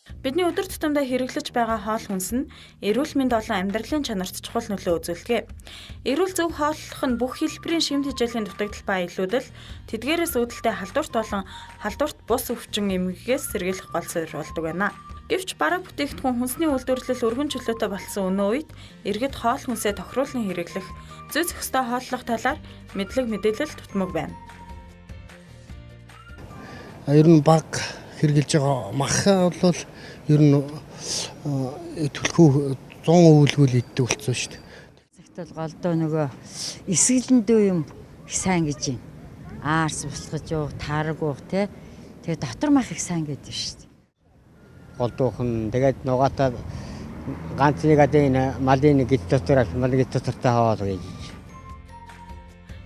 Бидний өдөр тутамдаа хэрэглэж байгаа хоол хүнс нь эрүүл мэнд болон амьдралын чанарт чухал нөлөө үзүүлдэг. Эрүүл зөв хооллох нь бүх хэлбэрийн шимт хичээлийн дутагдал ба илүүдэл тэдгээрээс үүдэлтэй халдварт болон халдварт бус өвчин эмгэгээс сэргийлэх гол суурь болдог байна. Гэвч бараг бүтээгдэхүүн хүнсний үйлдвэрлэл өргөн чөлөөтэй болсон өнөө үед иргэд хоол хүнсээ тохируулан хэрэглэх, зүй зохистой хооллох талаар мэдлэг мэдээлэл дутмаг байна. Ер нь баг хэрэглэж байгаа мах бол ер нь түлхүү 100 өвлгүүл иддэг болсон шүү дээ. Цагт бол голдоо нөгөө эсгэлэндөө юм их сайн гэж юм. Аарс бусгаж уух, тараг уух те. Тэгээ дотор мах их сайн гэдэг шүү дээ. Голдуух нь тэгээд нугаатай ганц нэг адын малын гид дотор малын гид дотортой хоол гэж.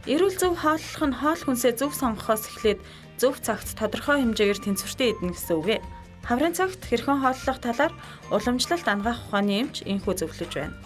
Эрүүл зөв хооллох нь хоол хүнсээ зөв сонгохоос эхлээд зөв цагт тодорхой хэмжээгээр тэнцвэртэй идэнэ гэсэн үг ээ. Хаврын цагт хэрхэн хооллох талаар уламжлалт анагаах ухааны эмч энхүү зөвлөж байна.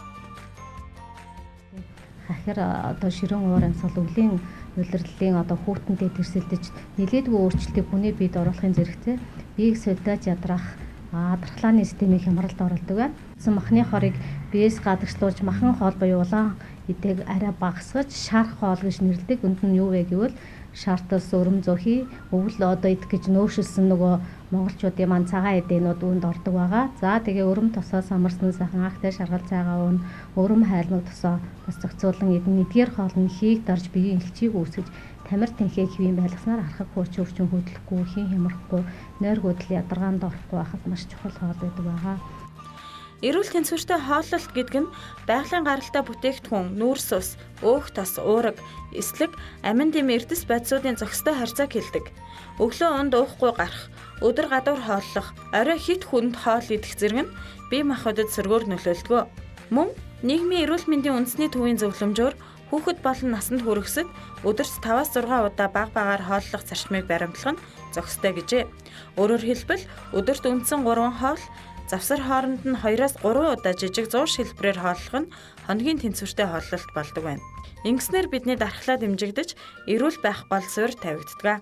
Хахир одоо ширүүн уур амьсгал өвлийн улирлалын одоо хүүтэнтэй тэрсэлдэж нэлээдгүй өөрчлөлтийг хүний биед оруулахын зэрэгцээ биеийг солиож ядраах дархлааны системийг хямралд оруулдаг байна. Махны хорыг биеэс гадагшлуулж махан хоол буюу улаан эдэг арай багасгаж шар хоол гэж нэрлэдэг. Үнд нь юу вэ гэвэл шартас, өрөм зөхий, өвөл одоо идэх гэж нөөшилсөн нөгөө монголчуудын маань цагаан эдэнүүд үүнд ордог байгаа. За тэгээ өрөм тосоос амарсан сайхан агтай шаргал цайгаа уун, өрөм хайлмаг тосоо бас зохицуулан идэн. Эдгээр хоол нь хийг дарж биеийн элчийг үүсгэж тамир тэнхээ хэвийн байлгаснаар архаг хууч өвчин хөдлөхгүй, хийн хямрахгүй, нойр хөдөл ядаргаанд орохгүй байхад маш чухал хоол байдаг байгаа. Эрүүл тэнцвэртэй хооллолт гэдэг нь байгалийн гаралтай бүтээгдэхүүн, нүүрс ус, өөх тос, уураг, эслэг, амин дэм эрдэс бодисуудын зохистой харьцааг хэлдэг. Өглөө унд уухгүй гарах, өдөр гадуур хооллох, орой хит хүнд хоол идэх зэрэг нь бие махбодод сөргөөр нөлөөлдөг. Мөн нийгмийн эрүүл мэндийн үндэсний төвийн зөвлөмжөөр хүүхэд болон насанд хүрэхсэд өдөрт 5-6 удаа бага багаар хооллох зарчмыг баримтлах нь зохистой гэжээ. Өөрөөр хэлбэл өдөрт үндсэн 3 хоол, завсар хооронд нь 2-3 удаа жижиг 100 шилбэрээр хооллох нь хоногийн тэнцвэртэй хооллолт болдог байна. Ингэснээр бидний дархлаа дэмжигдэж эрүүл байх гол суурь тавигддаг.